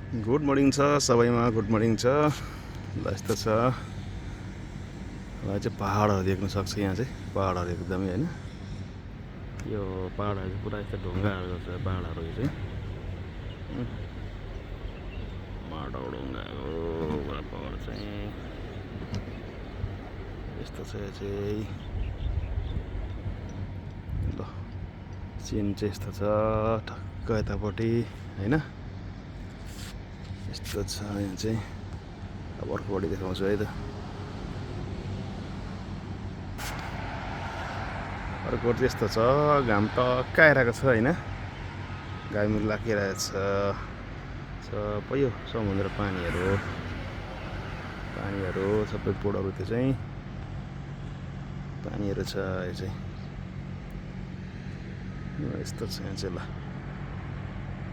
Good morning छ सबैमा, good morning छ। ल यस्तो छ, मलाई चाहिँ पहाडहरू देख्न सक्छ। यहाँ चाहिँ पहाडहरू एकदमै होइन, यो पहाडहरू चाहिँ पुरा यस्तो ढुङ्गाहरू छ। पहाडहरू यो चाहिँ माटो ढुङ्गाको पुरा पहाड चाहिँ यस्तो छ। यो चाहिँ ल सिन चाहिँ यस्तो छ ठक्क यतापट्टि होइन, यस्तो छ यहाँ चाहिँ। अब अर्कोपट्टि देखाउँछु है त। अर्कोपट्टि यस्तो छ, घाम टक्क आइरहेको छ होइन, घाम लागिरहेको छ सबै। यो समुद्र पानीहरू सबै पोडहरू त्यो चाहिँ पानीहरू छ। यो चाहिँ यस्तो छ यहाँ चाहिँ। ल